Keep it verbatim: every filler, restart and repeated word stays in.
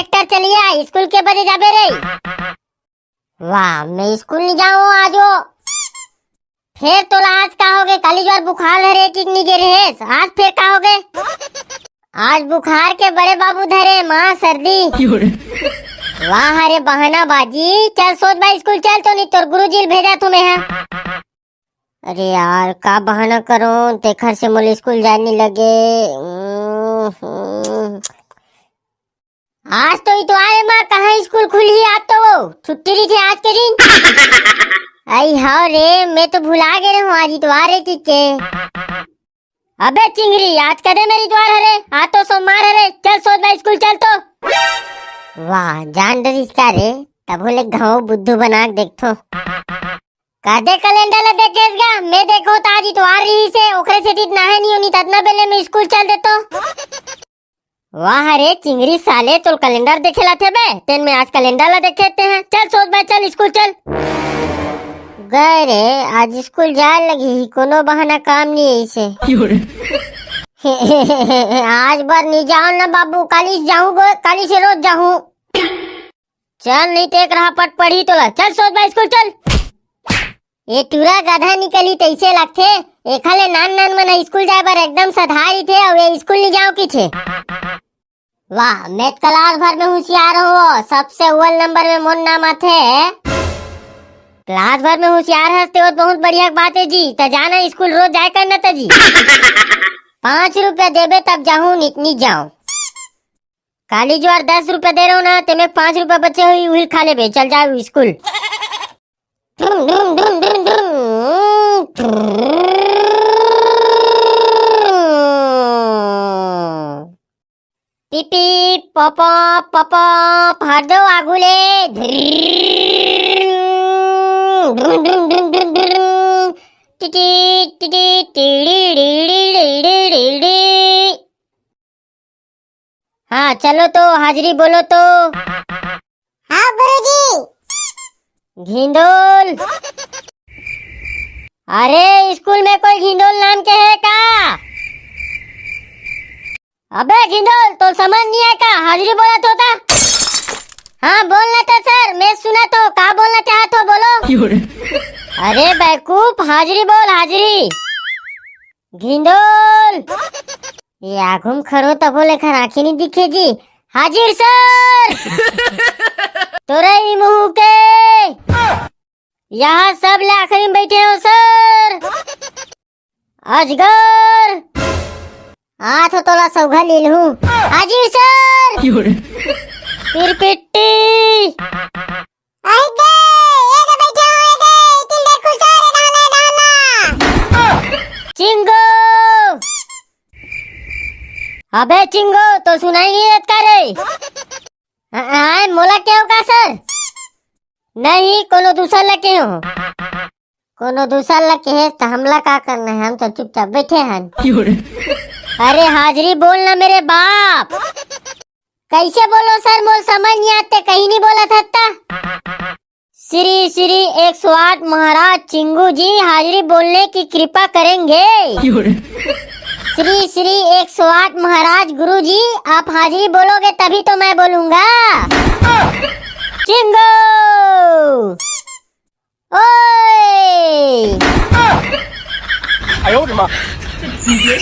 Tractor चलिया, school के बजे जाबे रे? वाह, मैं स्कूल नहीं जाऊँ आज वो। फेर तोला आज का होगे? काली जुवार बुखार धरे, ठीक नहीं गे रहेस, आज फेर का होगे? आज बुखार के बड़े बाबू धरे, माँ सर्दी। वाह रे बहाना बाजी, चल सोच बा स्कूल चल, तो नहीं तोर गुरुजी ल भेजा तुम्हें है। अरे यार, का बहाना करो, तेखर से मोला स्कूल जाए नहीं लगे। हम्म, हम्म। आज तो इतवार है माँ, कहाँ स्कूल खुलही? आज तो वो छुट्टी रहिथे आज के दिन। आई हाव रे, मैं तो भुला गे रहूँ, आज इतवार है ठीक के। अबे चिंगरी, आज कदे मेर इतवार हरे, आज तो सोमवार हरे, चल सोच बा स्कूल चल तो। वाह, जान डरिस का रे, तभो ले घाव बुद्धू बना के देखथो। कदे कैलेंडर ला देखेस गा? मैं देखो त आज इतवार रहिसे, ओकरे सेती त नहाए नहीं होनी, ततना बेले में स्कूल चल देतो। वाह रे चिंगरी साले, तोल कैलेंडर देखे लाथे बे, तेन में आज कैलेंडर ला देखे ते हैं। चल सोच बा, चल स्कूल चल। गए रे, आज स्कूल जाए लगी ही, कोनो बहाना काम नहीं है इसे। आज बर नहीं जाओ ना बाबू, काली जाऊँ गो, काली से रोज जाऊँ। चल नहीं ते एक राह पट पड़ी तोला, चल सोच बा स्कूल चल। ये टूरा गधा निकली तैसे लगथे, एखा ले नान नान मन स्कूल जाए बर एकदम सधारी थे, अउ ये स्कूल नहीं जाओ की छे। वाह, मैं त क्लास भर में होशियार हूँ, सबसे अव्वल नंबर में मोर नाम आथे। क्लास भर में होशियार हस ते, वो बहुत बढ़िया बात है जी, त जाना स्कूल रोज जाए करना त जी। पाँच रुपया देबे तब जाहूँ, नित नहीं जाओ। काली जुवार दस रुपया दे रहो ना, तेमे पाँच रुपया बचे हुई, उहिल खा लेबे, चल जाओ स्कूल। पिपी पप पप, हट दो आगू ले। टिटी टिटी टिड़ी ड़ी ड़ी ड़ी ड़ी ड़ी। हाँ, चलो तो, हाजिरी बोलो तो। हाँ गुरुजी। घिंदोल। अरे, स्कूल में कोई घिंदोल नाम के है का? अबे घिंदोल, तो समझ नहीं आए का? हाजिरी बोला तो था। हाँ, बोलना था सर, मैं सुना तो, का बोलना चाहत हो, बोलो। अरे बेवकूफ, हाजिरी बोल, हाजिरी। घिंदोल। ये आघुम खरो तभो लेखन आँखी नहीं दिखे जी। हाजिर सर। तोरई मुहू के। यहाँ सब ले आखिरी में बैठे हो सर। अजगर। आ तो तोला सौघा ले लूं। हाजिर सर। पिरपिट्टी। आई दे, ये तो बैठे हो, ये दे, इतनी देर खुश हो रे, डाला, डाला। चिंगो। अबे चिंगो, तो सुनाई नहीं देता रे? आ, आ, मोला के हो का सर? नहीं, कोनो दूसर ला के हो। कोनो दूसर ला के है, तो हमला का करना है, हम तो चुपचाप बैठे हैं। अरे हाजिरी बोल ना मेरे बाप। कैसे बोलो सर, मोर समझ नहीं आते, कहीं नहीं बोला था ता। श्री श्री एक सौ आठ महाराज चिंगू जी हाजिरी बोलने की कृपा करेंगे। श्री श्री एक सौ आठ महाराज गुरु जी, आप हाजिरी बोलोगे तभी तो मैं बोलूंगा। चिंगू। ओ 哎呦我的妈！